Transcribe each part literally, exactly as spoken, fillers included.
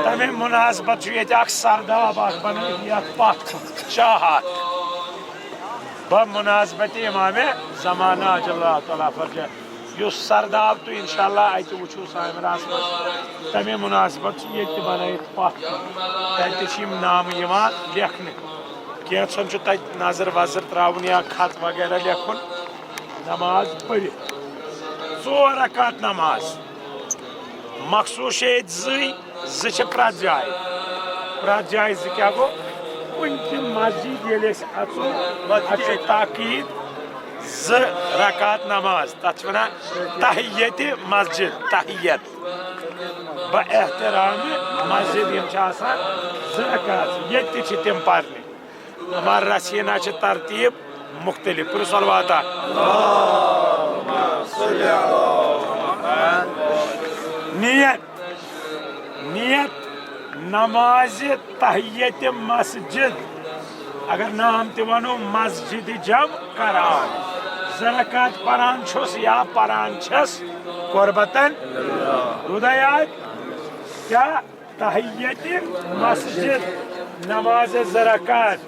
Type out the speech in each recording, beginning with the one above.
تَمے مُناسبت چھُ ییٚتہِ اکھ سرداب اکھ بنٲوِتھ یتھ پتھ چاہت۔ بمناسبت امام زمانہ عجل اللہ تعالیٰ فرجہ، یُس سرداب تُہۍ انشاءاللہ اتہِ وٕچھِو سامراہس منٛز، تَمے مُناسبت چھُ ییٚتہِ تہِ بنٲوِتھ پتھ۔ تتہِ تہِ چھِ یِم نامہٕ یِوان لیکھنہٕ۔ کینٛژھن چھُ تتہِ نظر وظر تراوُن یا خط وغیرہ لیکھُن۔ نماز پٔرِتھ ژور رکعت نماز۔ مخصوٗص چھِ ییٚتہِ زٕے، زٕ چھِ پرٛٮ۪تھ جایہِ۔ پرٛٮ۪تھ جایہِ زٕ کیٛاہ گوٚو؟ کُنہِ تہِ مسجد ییٚلہِ أسۍ اَژو، اَتھ چھُ تاکید زٕ رکعت نماز، تَتھ چھِ وَنان تحیت مسجد، تحیت۔ بہ احترام مسجد یِم چھِ آسان زٕ رکعت، ییٚتہِ تہِ چھِ تِم پَرنہِ۔ مگر رژھ ہنا چھِ ترتیٖب مُختٔلِف۔ پٔرِو صلواتہ۔ نیت، نیت نمازِ تحیت مسجد، اگر نام تہِ وَنو مسجد جمع کران، زٕ رکعت پران چھُس یا پران چھَس قربتن، روٗدا یاد؟ کیٛاہ؟ تحیت مسجد، نماز زٕ رکعت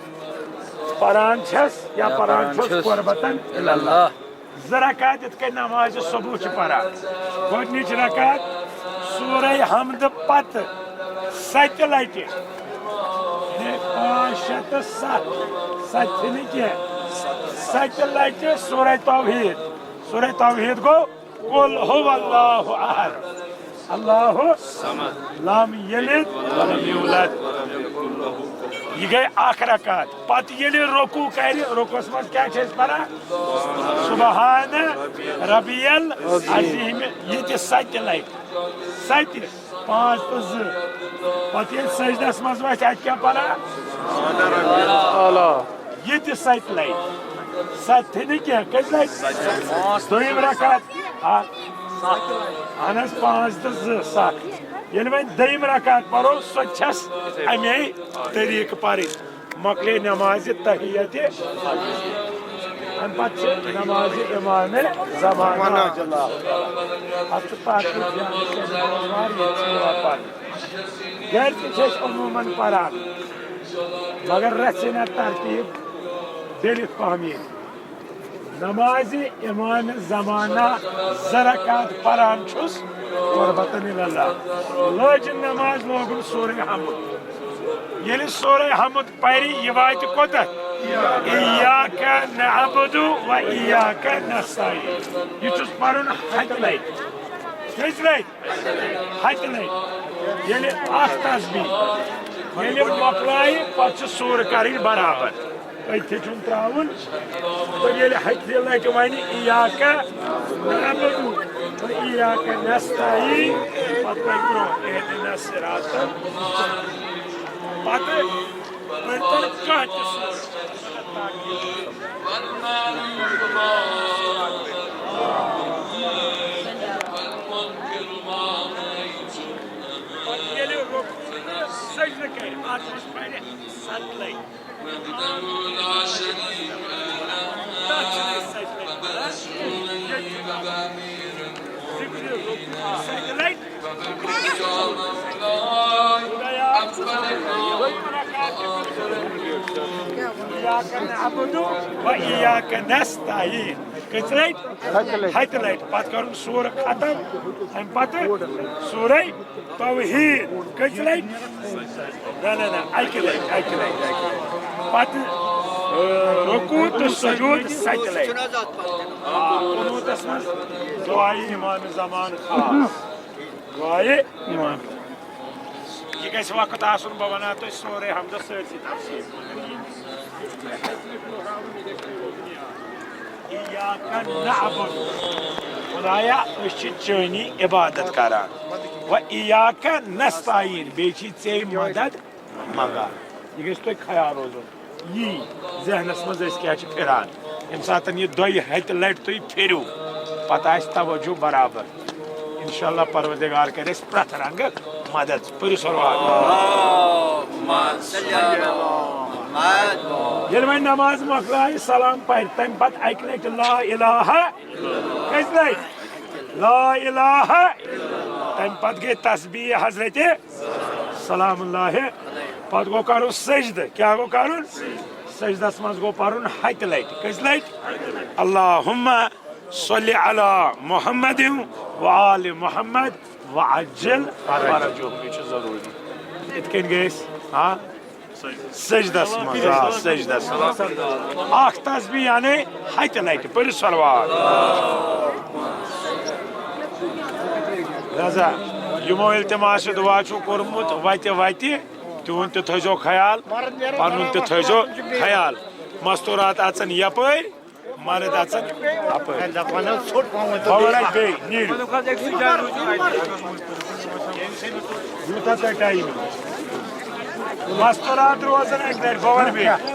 پران چھَس یا پران چھُس قربتن۔ زٕ رکعت یِتھ کٔنۍ نمازِ صبح چھِ پران۔ گۄڈٕنِچ رکعت سورہ حمد پتہٕ ستہِ لٹہِ، یعنی پانٛژھ شےٚ تہٕ ستھ، ستہِ نہٕ کینٛہہ، ستہِ لٹہِ سورہ توحید۔ سورہ توحید گوٚو قل هو اللہ احد، اللہ لم یلد ولم یولد۔ یہِ گٔے اکھ رکعت۔ پتہٕ ییٚلہِ رکوع کرِ، رکوعس منٛز کیٛاہ چھِ أسۍ پران؟ سبحان ربی العظیم۔ یہِ تہِ ستہِ لٹہِ، ستہِ، پانٛژھ تہٕ زٕ۔ پتہٕ ییٚلہِ سجدس منٛز وَسہِ، اَتہِ کیٛاہ پران؟ یہِ تہِ ستہِ لٹہِ۔ ستہِ نہٕ کینٛہہ، کٔژِ لٹہِ؟ دوٚیِم رکعت۔ اکھ۔ اہن حظ، پانٛژھ تہٕ زٕ، ستھ۔ ییٚلہِ وۄنۍ دوٚیِم رکعت پرو، سۄ تہِ چھَس اَمے طریٖقہٕ پرٕنۍ۔ مۄکلے نمازِ تحیتِ۔ اَمہِ پتہٕ چھِ نمازِ امامِ زمانہ۔ اَتھ چھُ تاکید دیُن، ییٚتہِ چھِ یِوان پرنہٕ۔ گرِ تہِ چھِ أسۍ عموماً پران، مگر رژھِ ہنا ترتیٖب ڈٔلِتھ پہم ییٚتہِ۔ نمازِ امامِ زمانہ زٕ رکعت پران چھُس قربتن الی اللہ۔ لٲجِن نماز، لوگُن سورہ حمد۔ ییٚلہِ سورہ حمد پرِ، یہِ واتہِ کوٚتتھ؟ ایاک نعبد و ایاک نستعین۔ یہِ چھُس پرُن ہتہِ لٹہِ۔ کٔژِ لٹہِ؟ ہتہِ لٹہِ۔ ییٚلہِ اکھ تسبیح، ییٚلہِ مۄکلایہِ، پتہٕ چھِ سورٕ کرٕنۍ برابر۔ أتھۍ چھُنہٕ ترٛاوُن۔ تہٕ ییٚلہِ ہتہِ لٹہِ وَنہِ، ایاک نعبد و ایاک نستعین، پتہٕ پَکہِ برٛونٛہہ، اہدنا الصراط المستقیم۔ پتہٕ پٔرۍتن کانٛہہ تہِ سورہ۔ پتہٕ ییٚلہِ رکوع تہٕ سجدٕ کرِ، اتھ منٛز پرِ ستھ لٹہِ۔ تتھ چھِ أسۍ سجدٕ کران۔ ییٚتہِ چھِ ذکرِ رکوع ستہِ لٹہِ۔ ایاک نعبد و ایاک نستعین۔ کٔژِ لٹہِ؟ ہتہِ لٹہِ۔ پتہٕ کرُن سورہ ختم، امہِ پتہٕ سورہ توحید۔ کٔژِ لٹہِ؟ نہ، نہ، نہ، اکہِ لٹہِ، اکہِ لٹہِ، اکہِ لٹہِ۔ پتہٕ، آ، رکوع تہٕ سجود ستہِ لٹہِ۔ آ، قنوتس منٛز دعایہِ امام زمان خاص۔ دعایہِ امام۔ یہِ گژھِ وقت آسُن، بہٕ وَنہٕ تۄہہِ سورُے حمدس سٲرسٕے تفصیٖل۔ ایاک نعبد، خدایا، أسۍ چھِ چٲنی عبادت کران۔ و ایاک نستعین، بیٚیہِ چھِ ژےٚ مدد منٛگان۔ یہِ گژھِ تۄہہِ خیال روزُن۔ یی ذہنس منٛز أسۍ کیٛاہ چھِ پھِران۔ ییٚمہِ ساتہٕ یہِ دۄیہِ ہتہِ لٹہِ تُہۍ پھِرِو، پتہٕ آسہِ توجہ برابر۔ انشاءاللہ پروردگار کرِ اَسہِ پرٛٮ۪تھ رنگہٕ مدد۔ پٔرِو صلوات۔ ییٚلہِ وۄنۍ نماز مۄکلایہِ، سلام پرِ، تمہِ پتہٕ اکہِ لٹہِ لا الہ، کٔژِ لٹہِ؟ لا الہ۔ تمہِ پتہٕ گٔے تسبیح حضرت سلام اللہ۔ پتہٕ گوٚو کرُن سجدٕ۔ کیٛاہ گوٚو کرُن؟ سجدس منٛز گوٚو پرُن ہتہِ لٹہِ۔ کٔژِ لٹہِ؟ اللہم صلی علی محمد و آل محمد وعجل فرجہم۔ یہِ چھُ ضروٗری۔ یِتھ کٔنۍ گٔے أسۍ، ہاں؟ سجدس منٛز، آ، سجدس منٛز۔ اکھ تسبیح یعنی ہتہِ لٹہِ۔ پٔرِو صلوات۔ لہذا یِمو ییٚلہِ تِم آسہِ دُعا چھُ کوٚرمُت وتہِ وتہِ، تِہُنٛد تہِ تھٲیزیو خیال، پنُن تہِ تھٲیزیو خیال۔ مستورات اژن یپٲرۍ، مرد اژن اپٲرۍ۔ بہٕ ونہٕ بیٚیہِ، نیٖرِو۔ یوٗتاہ تۄہہِ ٹایم۔ مستورات روزن اَکہِ لٹہِ، بہٕ وَنہٕ بیٚیہِ۔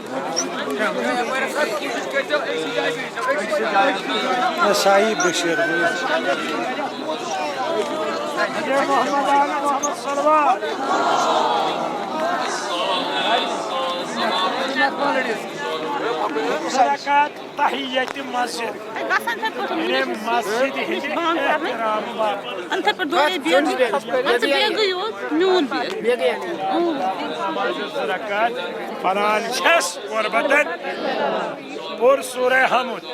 سایی بشیر۔ محمد آل محمد صلوات۔ صدقات۔ تحیت مسجد، یعنی مسجد ہٕنٛدِ احترام باپتھ۔ انتھر پر دو بیگ، انتھر بیگ یوت میون بیگ۔ مسجد زٕ رکعت پران چھس قربتن۔ پوٚر سورہ حمد۔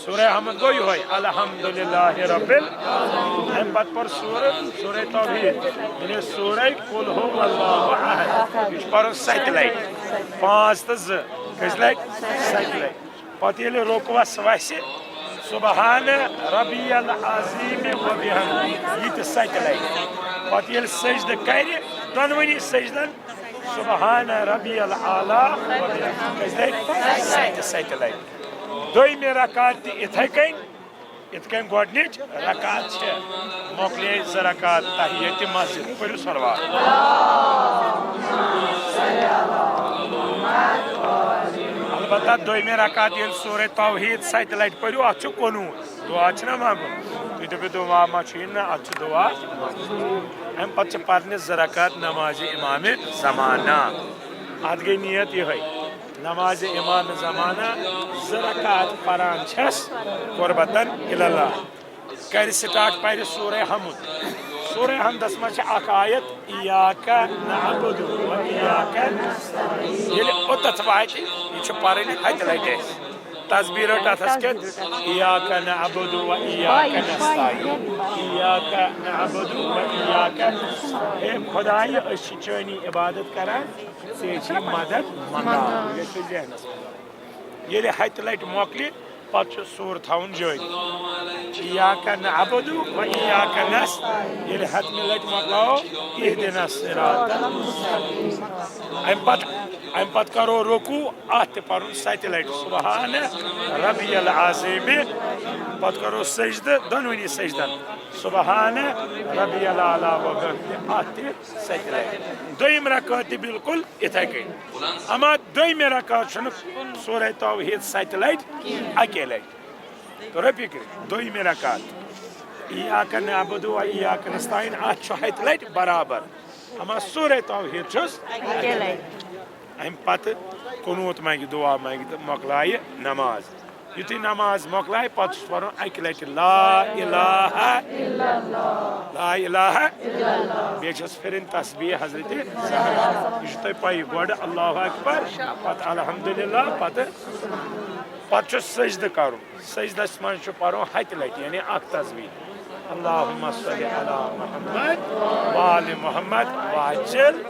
سورہ حمد گوٚو یِہوٚے، الحمدللہ رب ال-، اَمہِ پتہٕ پوٚر سورہ، سورہ توحید، یعنی سورہ قل هو اللہ احد۔ یہِ چھُ پرُن ستہِ لٹہِ۔ پانٛژھ تہٕ زٕ، کٔژِ لٹہِ؟ ستہِ لٹہِ۔ پتہٕ ییٚلہِ رکوعس وسہِ، سبحان ربی العظیم و بحمدہ، یہِ تہِ ستہِ لٹہِ۔ پتہٕ ییٚلہِ سجدٕ کرِ، دۄنوٕنی سجدن، سبحان ربی الاعلیٰ و بحمدہ، کٔژِ لٹہِ؟ ستہِ، ستہِ لٹہِ۔ دوٚیمہِ رکعت تہِ اِتھے کٔنۍ، یِتھ کٔنۍ گۄڈٕنِچ رکعت چھِ، مۄکلے زٕ رکعت تحیت مسجد، پٔرِو صلوات۔ البتہ دوٚیمہِ رکعت ییٚلہِ سورہ توحید ستہِ لٹہِ پٔرِو، اتھ چھُ قنوت، دعا چھُنہ منٛگُن۔ تُہۍ دٔپِو، دعا ما چھُ یہِ؟ نہ، اتھ چھُ دعا۔ امہِ پتہٕ چھِ پرنہِ زٕ رکعت نمازِ امام زمانہ۔ اتھ گٔے نیت یِہے۔ نمازِ امام زمانہ زٕ رکعت پران چھس قربتن الی اللہ۔ کرِ سٹارٹ، پرِ سورہ حمد۔ سورہ حمدس منٛز چھِ اکھ آیت، ایاک نعبد و ایاک نستعین۔ ییٚلہِ اوٚتتھ واتہِ، یہِ چھُ پرٕنۍ ہتہِ لٹہِ اَسہِ۔ تسبیح رٔٹ اتھس کٮ۪تھ، ایاک نعبد و ایاک نستعین۔ ایاک نعبد و ایاک نستعین۔ اے خدایہ، أسۍ چھِ چٲنی عبادت کران، ژےٚ چھِ مدد منگان۔ یہِ چھُ ذہنس منٛز۔ ییٚلہِ ہتہِ لٹہِ مۄکلہِ، پتہٕ چھُ سورٕ تھاوُن جٲری۔ ایاک نعبد و ایاک نستعین۔ ییٚلہِ ہتمہِ لٹہِ مۄکلاوو، اہدنا الصراط المستقیم۔ امہِ پتہٕ، امہِ پتہٕ کرو رکوع، اتھ تہِ پرُن ستہِ لٹہِ سبحان ربی العظیم۔ پتہٕ کرو سجدٕ، دۄنوٕنی سجدن سبحان ربی الاعلیٰ و بحمدہ، اتھ تہِ ستہِ لٹہِ۔ دوٚیِم رکعت تہِ بالکل اِتھے کٔنۍ۔ اما دوٚیمہِ رکعت چھُنہٕ سورہ توحید ستہِ لٹہِ، اکے لٹہِ۔ تہٕ رفیق، دوٚیمہِ رکعت ایاک نعبد و ایاک نستعین، اتھ چھُ ہتہِ لٹہِ برابر۔ اما سورہ توحید چھُس اکے لٹہِ۔ امہِ پتہٕ قنوت منگہِ، دعا منگہِ تہٕ مۄکلایہِ نماز۔ یُتھُے نماز مۄکلایہِ، پتہٕ چھُس پرُن اکہِ لٹہِ لا الہ، لا الہ، بیٚیہِ چھَس پھِرٕنۍ تسبیح حضرت زہرا۔ یہِ چھُ تۄہہِ پَیی، گۄڈٕ اللہ اکبر، پتہٕ الحمدللہ، پتہٕ، پتہٕ چھُ سجدٕ کرُن۔ سجدس منٛز چھُ پرُن ہتہِ لٹہِ، یعنی اکھ تسبیح۔ اللہم صلی علی محمد و آل محمد وعجل۔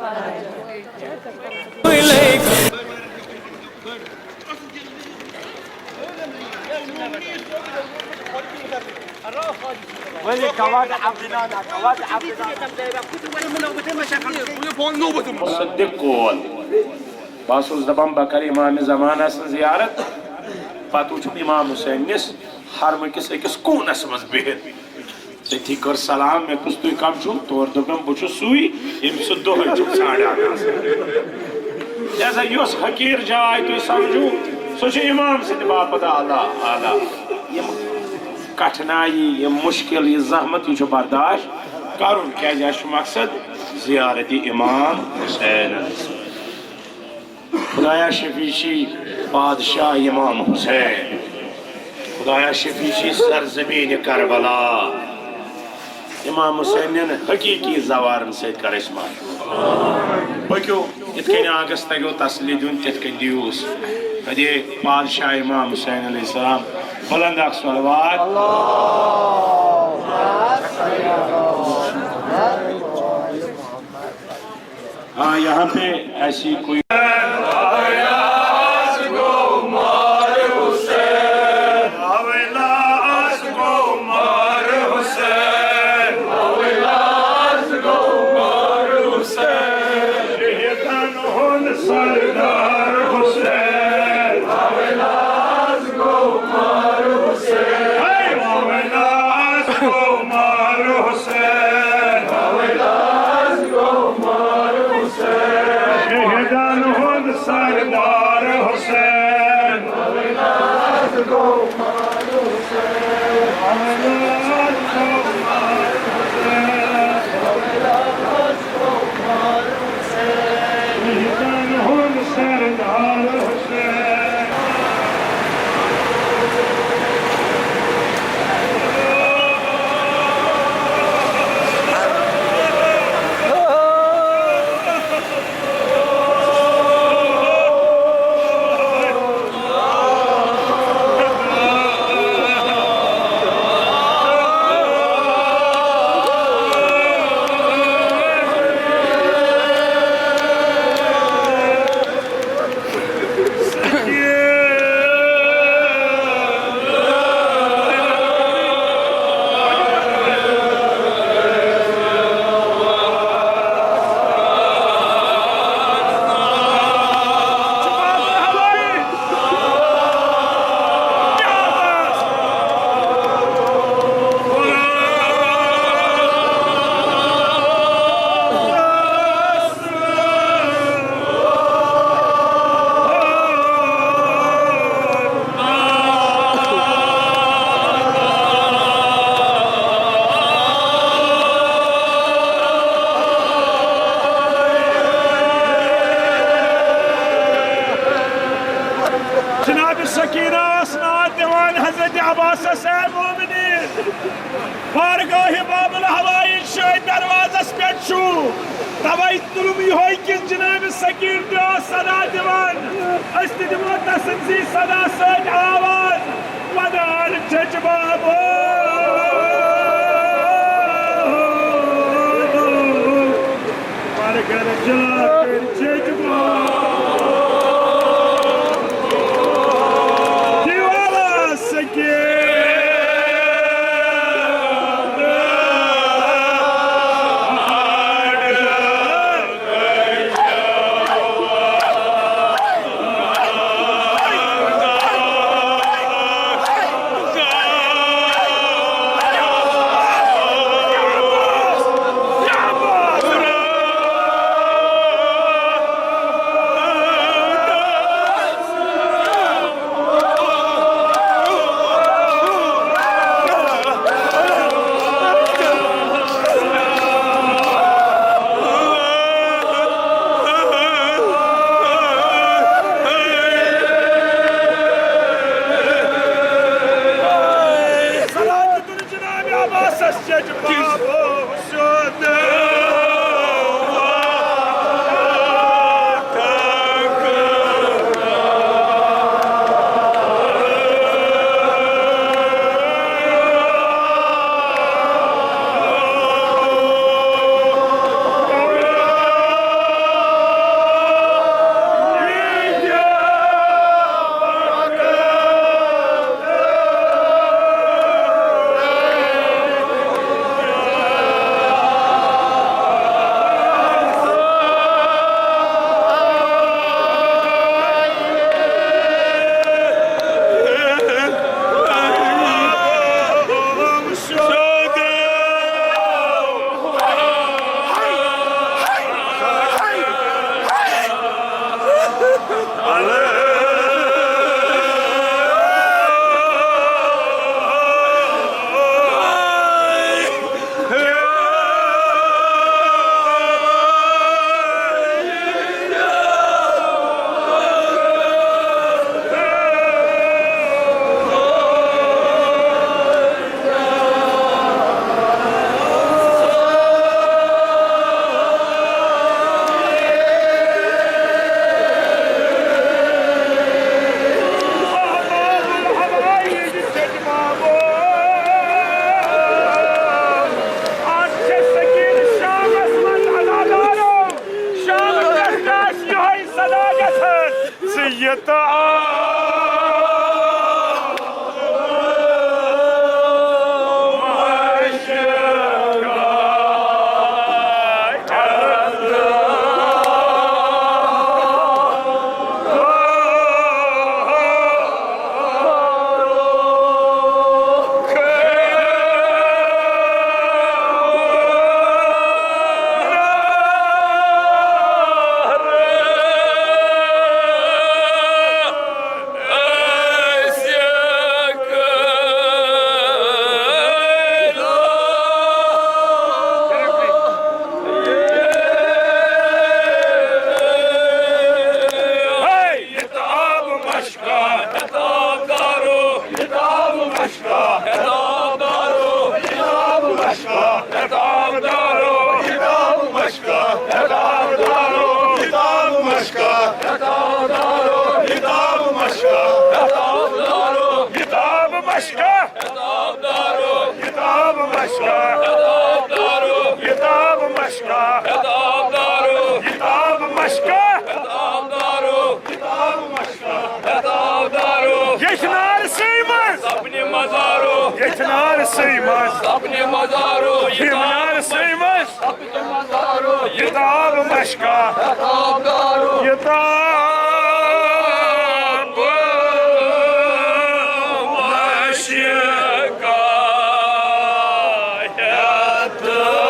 مصدق کول۔ بہٕ ہسا اوسُس دپان، بہٕ کرٕ امام زمانہ سٕنٛز زیارت، پتہٕ وٕچھُم امام حسین نِس حرمہٕ کِس أکِس کوٗنس منٛز بِہِتھ۔ تٔتھی کٔر سلام، مےٚ پرُژھ، "تُہۍ کم چھِو؟" تورٕ دوٚپُن، "بہٕ چھُس سُے، ییٚمِس ژٕ دۄہے چھُکھ ژھانٛڈان آسان۔" لہذا یۄس حقیٖر جاے تُہۍ سمجھِو، سۄ چھِ امام سٕنٛدِ باپتھ اعلیٰ، اعلیٰ۔ یِم کٹھنایی، یِم مُشکِل، یہِ زحمت، یہِ چھُ برداشت کرُن، کیازِ اَسہِ چھُ مقصد زیارت امام حسین۔ خدایا شفیع چھی بادشاہ امام حسین۔ خدایا شفیع چھی سرزمین کربلا۔ امام حسینن حقیقی زوارن سۭتۍ کر اسہِ معاف۔ پٔکِو، یِتھ کٔنۍ آنگس تگیو تسلی دیُن، تِتھ کٔنۍ دِیوس۔ تدے پادشاہ امام حسین علیہ السلام بلند اکھ صلوات۔ ہاں، یہاں پہ ایسی کوئی شہیدن ہُنٛد سردار حسین۔ ہے، ویلاس گوٚو مار حسین۔ شہیدن ہُنٛد سردار حسین۔ جناب سکینہ ٲس ناد دِوان حضرت عباسس، اے مومنین، بارگاہ باب الحوائج شاہی دروازس پٮ۪ٹھ چھُ۔ توے تُلُم یِہوے کِس جناب سکین تہِ اوس صدا دِوان، أسۍ تہِ دِمو تسٕنٛزی صدا سۭتۍ آواز۔ ودان چھچ بابو، پرگر جلا کر چھچ بابو۔ دیوالا سکے۔ یتھ نارسٕے منٛز، اپنے مزارو، یتھ نارسٕے منٛز، اپنے مزارو، یتاب مشکا، یتاب دارو، یتاب مشکا، یتاب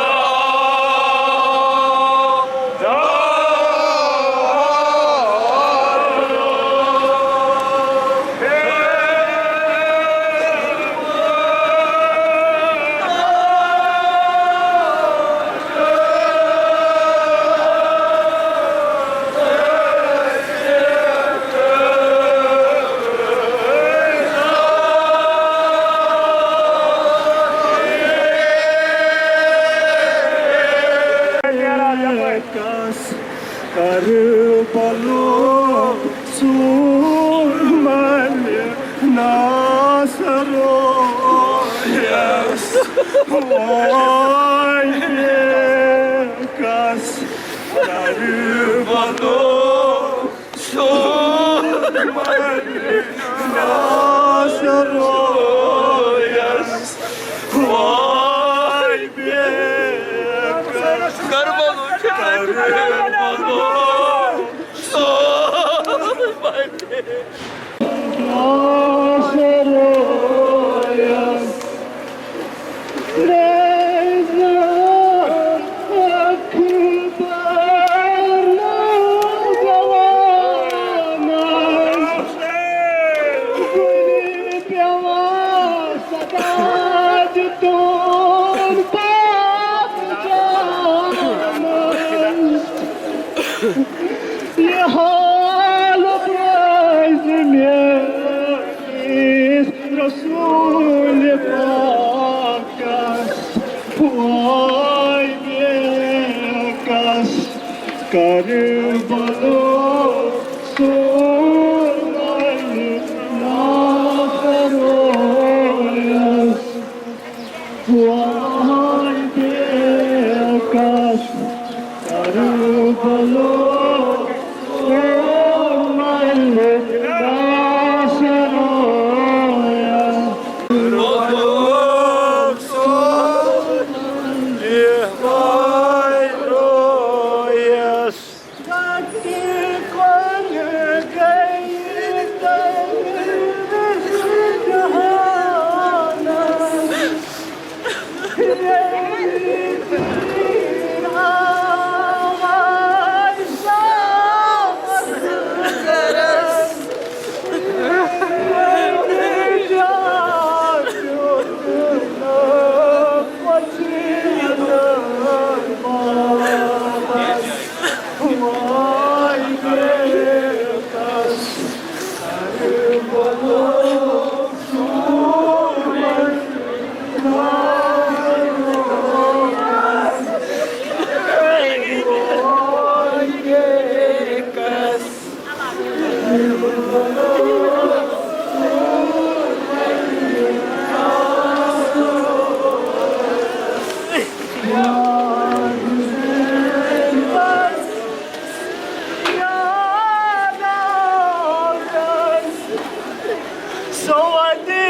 کس کربلو سون ملہِ ناصرو یس وای بے کس کربلو سون ملہِ ناصرو یس وای بے کس کربلو چھُ کربلو سون ملہِ ناصرو یس یہ حال پرٛٲرۍ زِ مےٚ کِس رسول پاکس وای بے کس کربلو سون ناصرو یس وای بے کس کربلو سون ناصرو یس سعودی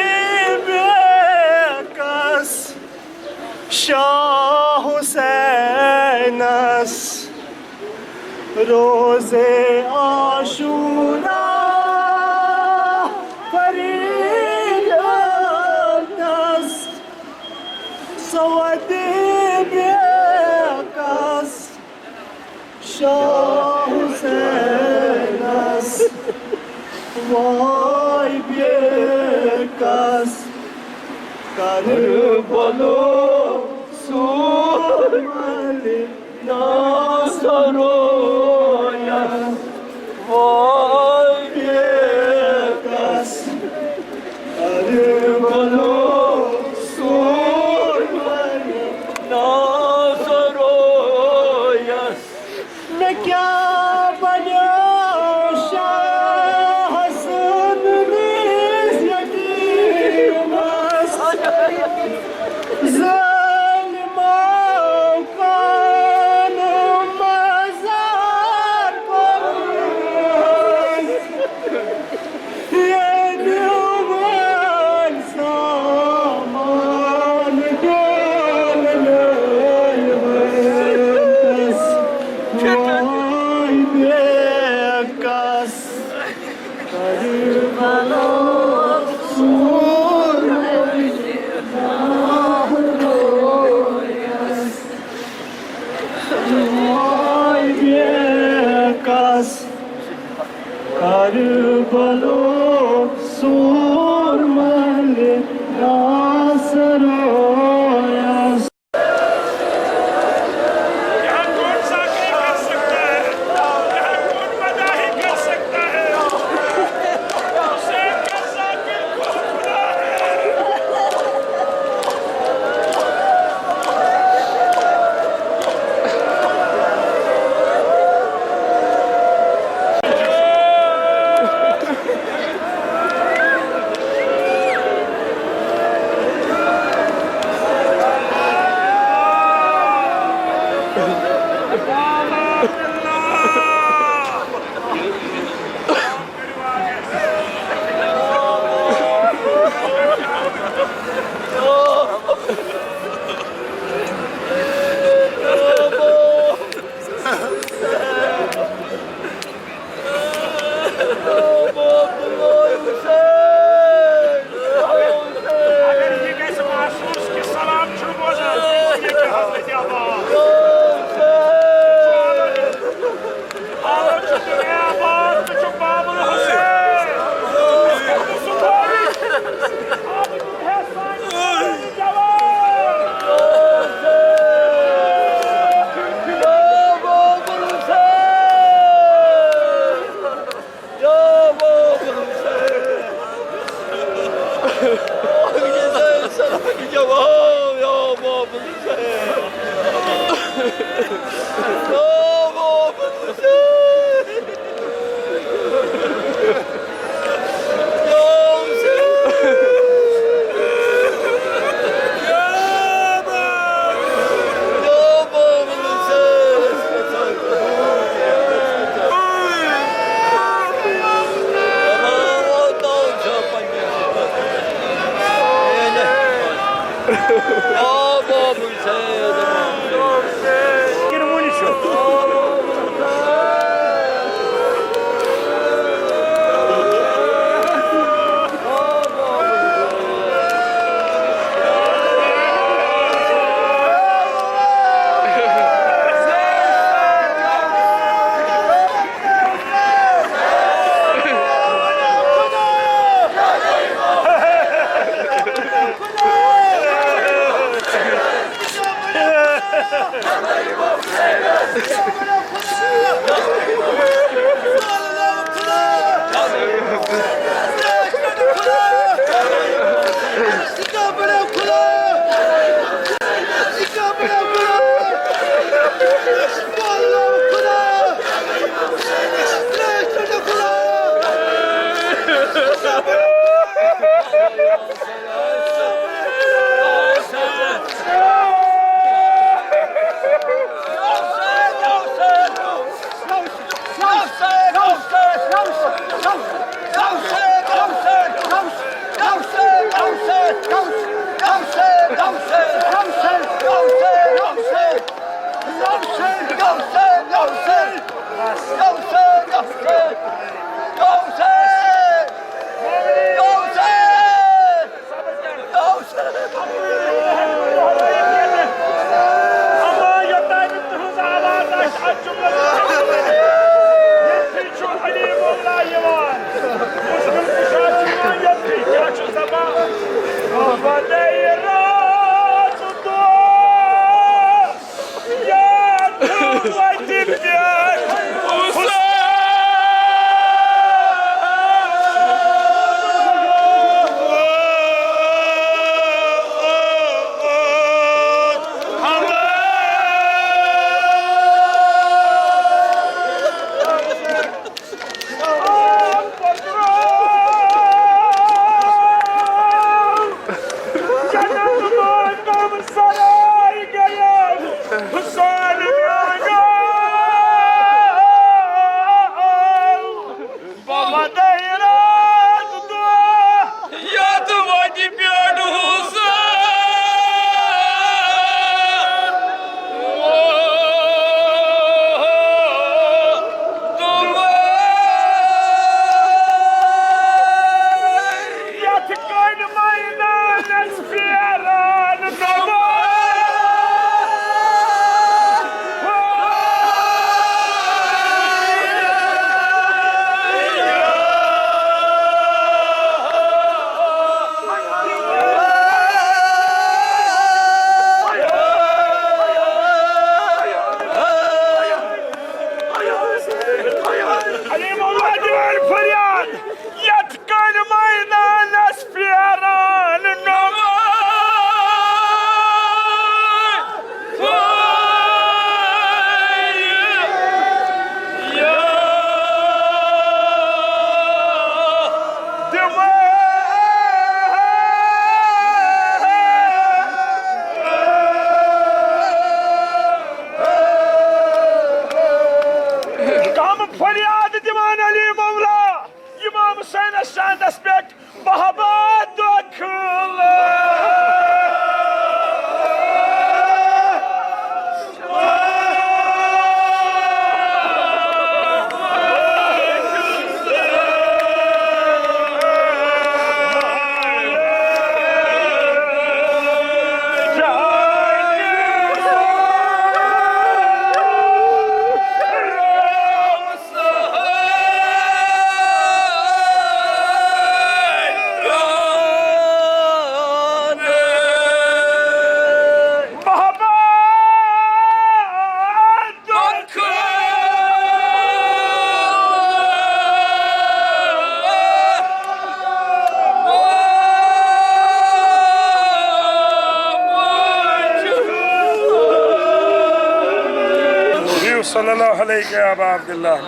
بیکس شاہ حسینس روزے عاشورا فریدس سعودی بیکس شاہ حسینس وای بیکس کربلو سون ملہِ ناصرو یس وای بیکس کربلو سون ملہِ ناصرو یس مےٚ کیٛاہ بنیو شاہ حسنس یتیمس؟ ظٲلمو کانو اگر یہِ گژھِ محسوٗس کہِ سلام چھُنہٕ بوزان، یہِ کیٛاہ حضرت عباس؟ حالت چھُ دُنیا عباس، ژٕ چھُکھ بابُل حسین۔ صلى الله عليك يا أبا عبد الله.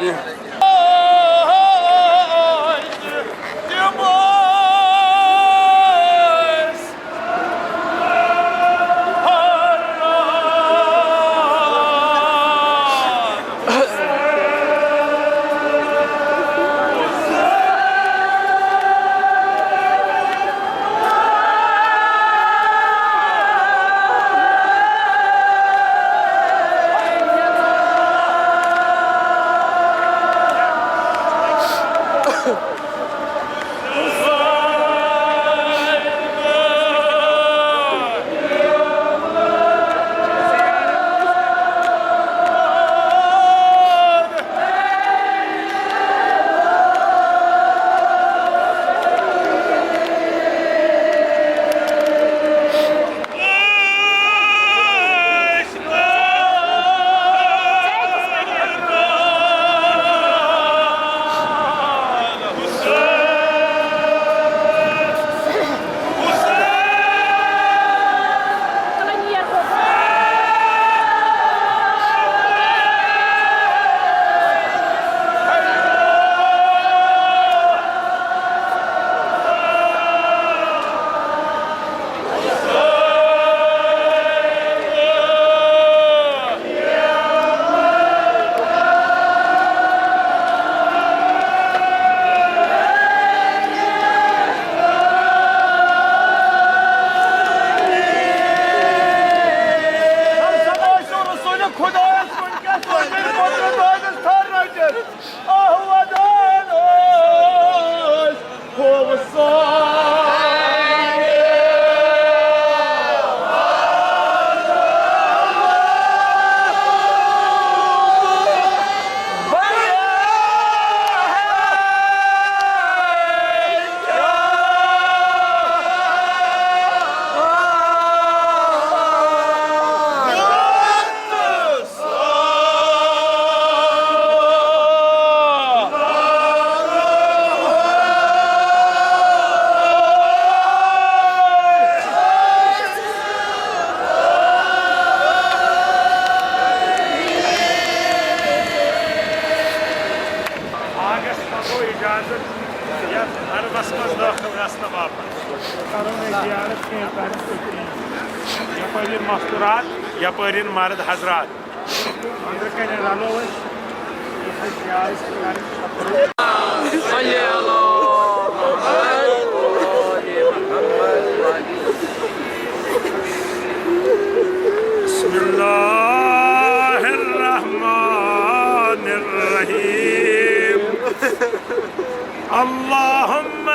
باغس منٛز گوٚو اجازت یتھ حرمس منٛز دٲخل گژھنہٕ باپتھ۔ کرو نہٕ زیارت کینٛہہ، کرو نہٕ کینٛہہ۔ یپٲرۍ یِن مستورات، یپٲرۍ یِن مرد حضرات۔ أنٛدرٕ کنہِ رلو أسۍ۔ صلی اللہ محمد وآل محمد۔ بسم الله الرحمن الرحيم. اللهم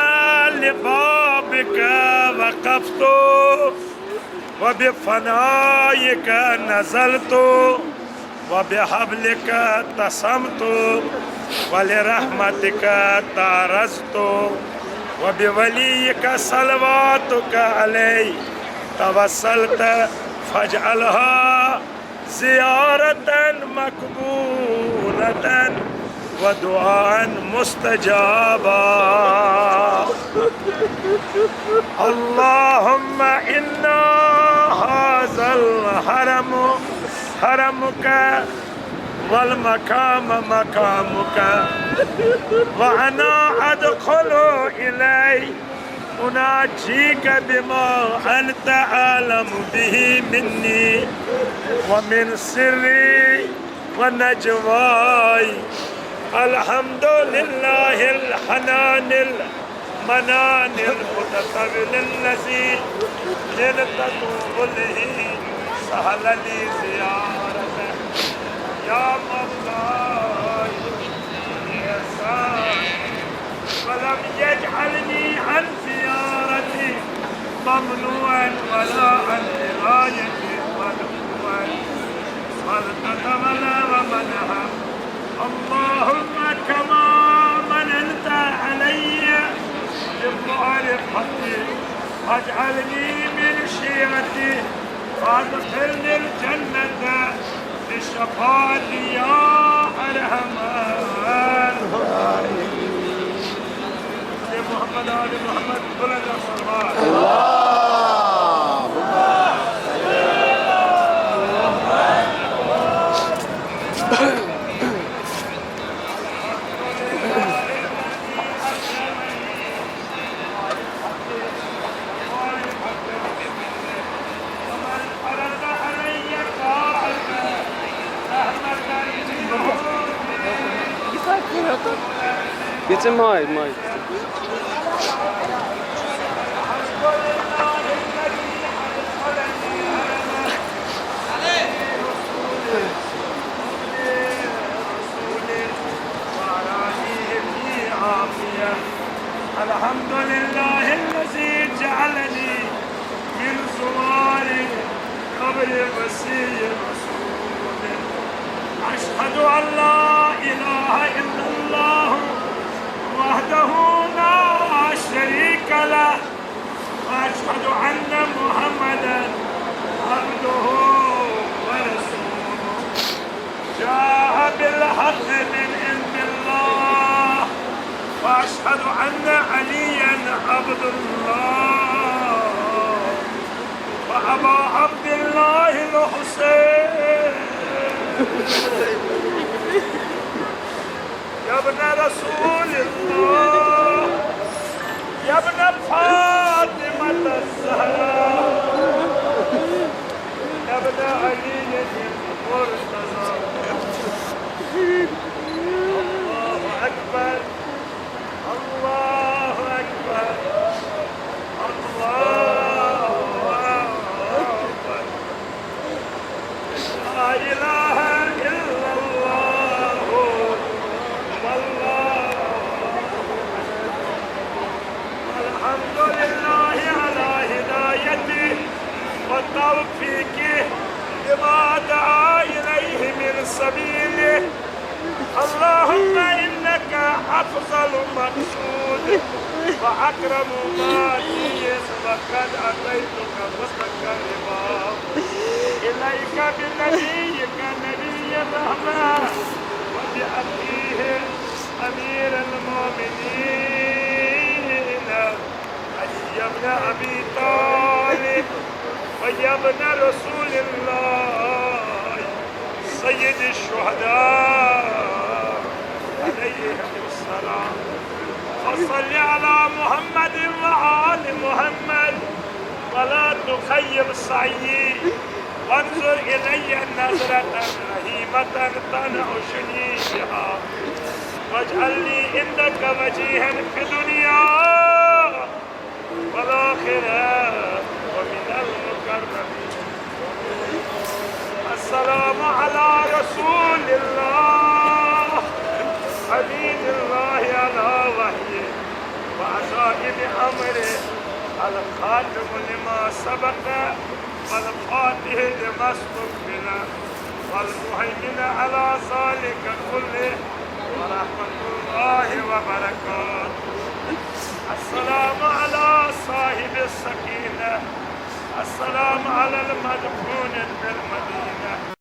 لبابك وقفت، وبفنائك نزلت، وبحبلك اعتصمت، ولرحمتك تعرضت، وبوليك صلواتك عليه توسلت، فاجعلها زيارة مقبولة ودعاء مستجابا. اللهم إنا هذا الحرم حرمك والمقام مقامك، وأنا أدخل إليه أناجيك بما أنت أعلم به مني ومن سري ونجواي. الحمد لله الحنان المنان المتطول الذي لطفه به سهل لي زيارته. يا مولاي، يا سائل، ولم يجعلني عن زيارتي ممنوعا ولا عن رعايتي مدعوا، بل تتولى ومنها. اللهم كما مننت علي بمعرفتي، فاجعلني من شيعتي، وادخلني الجنة بشفاعتي يا أرحم الراحمين. محمد آل محمد، بلند الصلوات. اللهم Mai, mai. الحمد لله الذي جعلني من زوار قبر وصي رسوله. أشهد أن لا إله إلا الله وحده لا شريك له، وأشهد أن محمدا عبده ورسوله. جاء بالحق من عند الله، وأشهد أن عليا عبد الله وأبا عبد الله الحسين. يا ابن رسول الله، يا ابن فاطمة الزهراء، يا ابن علي المرتضى. الله أكبر، الله أكبر، الله أكبر. لا إله إلا الله، والله أكبر. الحمد لله على هدايته وتوفيقه لما دعا إليه من سبيله. اللهم إنك أفضل مقصود وأكرم ماجيز، وقد أتيتك متقربا إليك بنبيك نبي الرحمة وبأخيه أمير المؤمنين علي بن أبي طالب، ويا ابن رسول الله، سيد الشهداء، عليهم السلام. فصل على محمد وآل محمد، ولا تخيب سعيي، وانظر إلي نظرة رحيمة تنعشني بها، واجعل لي عندك وجيها في الدنيا والآخرة ومن المقربين. السلام على رسول الله، أمين الله على وحيه وعزائم أمره، الخاتم لما سبق والفاتح لما استقبل والمهيمن على ذلك كله، ورحمة الله وبركاته. السلام على صاحب السكينة، السلام على المدفون بالمدينة.